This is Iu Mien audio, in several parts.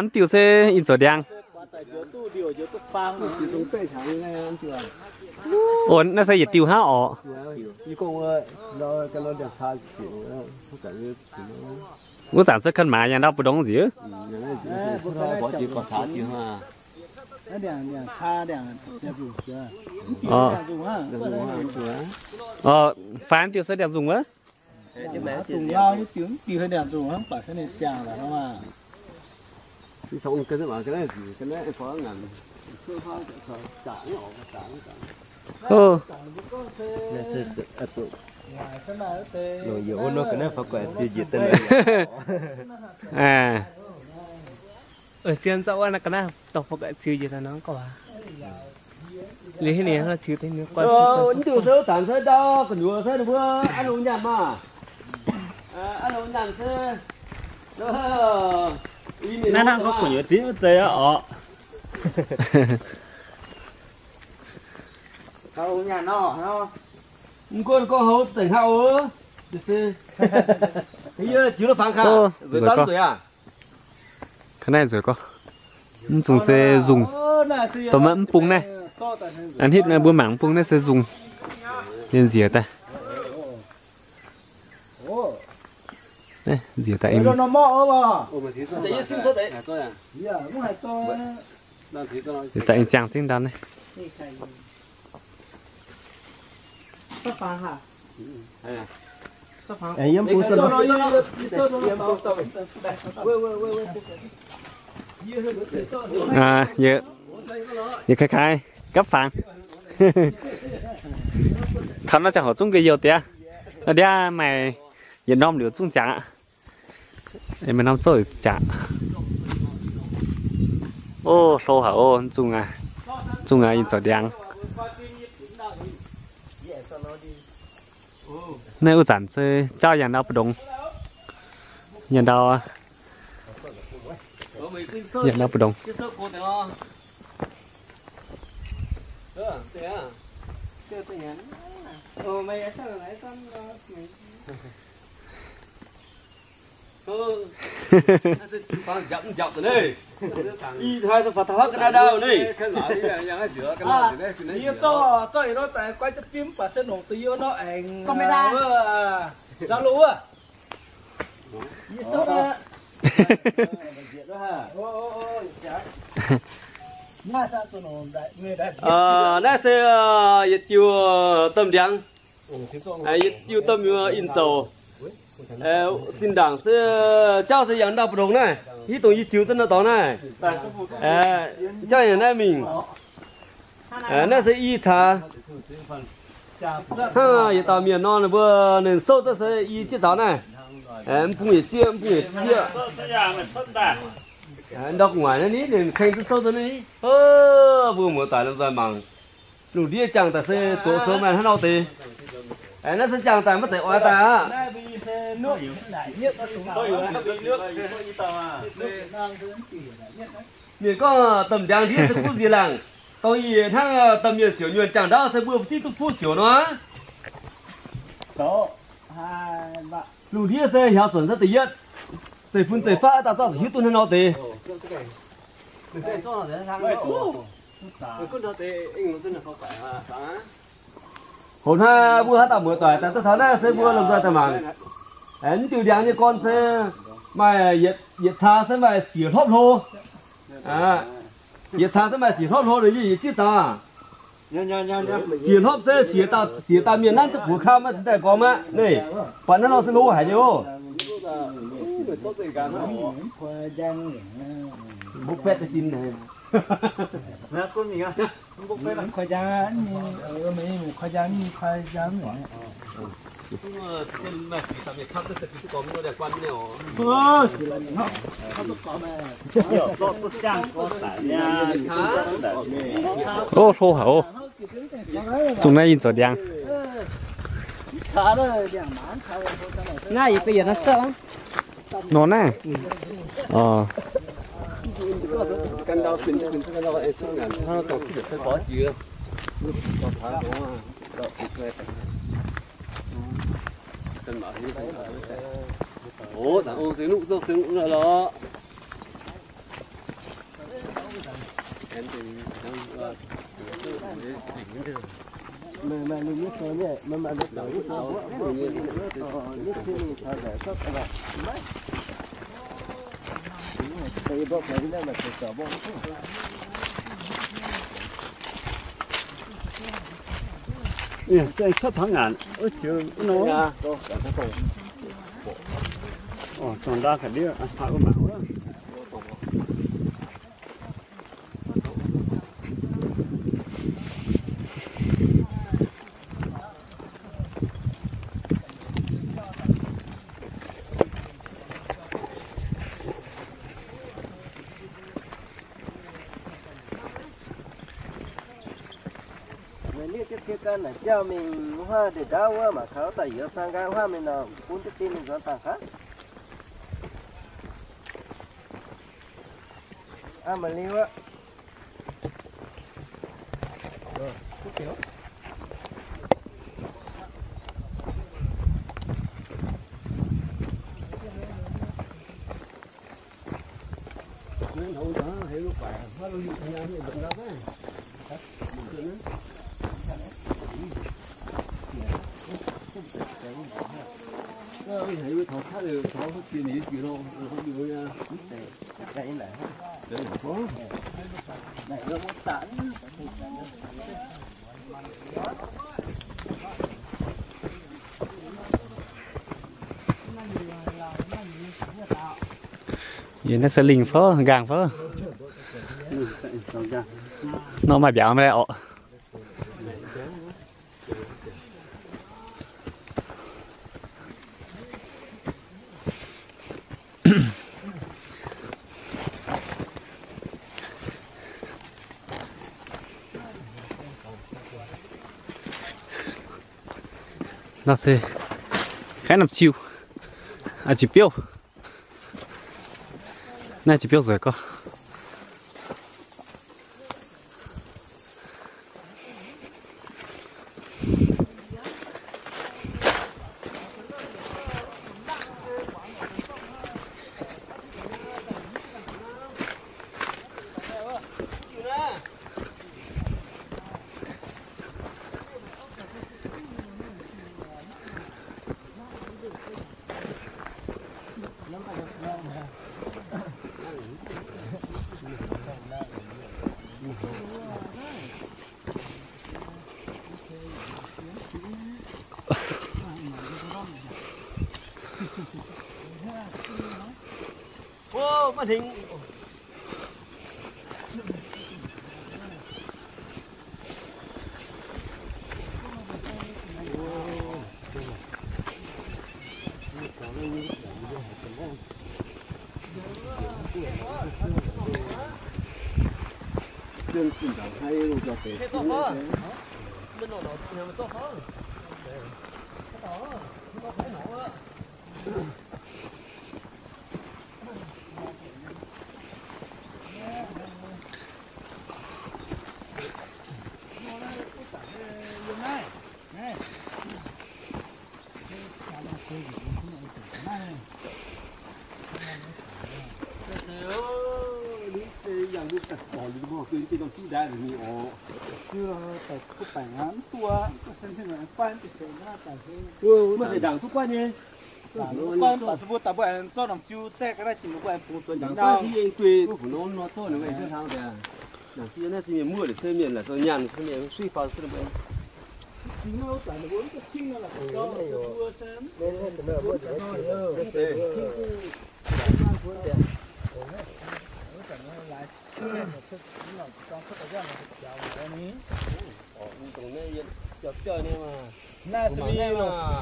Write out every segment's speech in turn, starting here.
Mv diuh se ih zoux ndiangx. Ov, naaiv se yietc diuh hnangv orqc. Wuov zanc se kan maaiz yangh ndau mbu'ndongx nziec. Ov, faix diuh se ndiangx nzungh wuov. Zien zorqv wuov naaiv ga'naaiv dongh fo guaix ziux njiec daaih nor gorngv waac. Liuz haaix nyungc ziux deix mienh guanh. Mv diuh se wuov zanc se ndau gu'nyuoz se ninh mbuo aav longx nyaanh maah. Aav longx nyaanh se. Naaiv hnangv gorngv gu'nyuoz zipv wuov deix aqv orqc. Mv gunv gorngv houv deix hnangv oc. Yie jiu lo fangx kaax, nzueic daaih nzueic aac. Ga'naaiv nzueic gorngv. Mv zungh se nzungh. Dongh maiv mv bung naaiv. A'hnitv naaiv mbuo mangc mv bung naaiv se nzungh. Ninh nziex daaih. Nziex daaih eng. Nziex daaih eng ziangh zingv ndau naaiv. Yie, yie kaaix kaaix gapv fangx. Taux naaiv ziangh hoc zungv ga'youh diex. Naaiv ndiev maaih yietc norm liuz zungv jangx aqv. Maaih norm zouv jangx. Ov, hlo haic ov, zungh aqv, zungh aqv, ih zoux ndiangx. Naaiv wuov zanc se jauv yangh ndau mbu'ndongx. Yangh ndau, yangh ndau mbu'ndongx. Naaiv se yietc diuh domh ndiangx, yietc diuh domh in zoux. Zinh ndaangc se jauv se yangh ndau mbu'ndongx naaiv, hiuv dongh yie jiu duqv nor dorngx naaiv. Jauv yangh naaiv mingh. Naaiv se i caax. Hnangv yietc dauh mienh nor, ninh mbuo ninh souv duqv se i zieqv zaux naaiv. Mv bung yietc zieqv, mv bung yietc zieqv. Ndau gu'nguaaic naaiv ni, ninh keng duqv souv duqv ni. Mbuo muoz-doic lomh nzoih mangc. Lungh ndiev jangx daaih se zoqc sou maaih hnangv nor deix. Naaiv se jangx daaih maiv zeiz oix daaih aqv. Mienh gorngv domh ndiangx ndiev se kuv nziex laangc, dongh yie hnangv domh mienh siouc nyuonh jangx ndaauv se mbuo mv div duqv kuv siouc nor. Lungh ndiev se hiaaux suonc se da'yietv, zeiv-fun zeiv-faqv daaih zorqv zuqc hiuv duqv hnangv nor deix. Hoc hnangv mbuo haaix dauh muoz-doic daaih duqv taux naaiv se mbuo lomh nzoih daaih mangc. Mv diuh ndiangx nyei gorn se maaih yietc caa se maaih siec hlopv hlo. Yietc caa se maaih siec hlopv hlo, ninh yie yietc zieqv zaux. Siec hlopv se siec daaih mienh nanv duqv buoz kamv maiv cingx daaih nqorngv aqv. Naaiv buatc naaiv nor se hlo haic nyei oc. Ov, hlo haic oc. Zungh naaiv yinh zoux ndiangx. Nor naaiv. Orqc. Ninh liuc jienv kie gan naaic jauv mingh wuov huaav ndeic ndaauv wuov, mangc gaax wuov daaih yiem sang nqaai wuov huaav mingh nor, bun jienv dinh mingh nzuonx dangh gaax. Aa, maaih liuz aqv. Yie naaiv se lingh fouv, nqaang fouv. Nor maaih mbiauz maiv lai orqc. Nor se kaav norm ziu, aa, ziu biouv. Naaiv ziu biouv nzueic gorx. Naaiv se mingh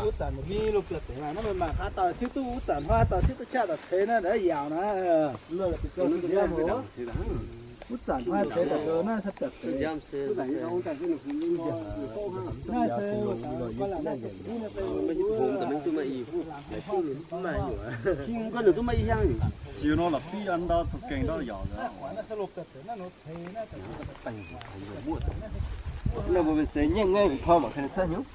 wuov zanc mingh lungh biauv deix naaiv, meih mangc haaix dauh sienx duqv wuov zanc hnoi, haaix dauh sienx duqv qaqv dauh ceix naaiv, naaiv yaac naaiv. Wuov zanc hnoi ceix daaih naaiv se biauv deix. Naaiv se Jiu nor la'bieiv ndau za'gengh ndau yaac. Naaiv mbuo mienh seix nyengh naaiv, pau mangc gaax ninh cuotv hnyouv.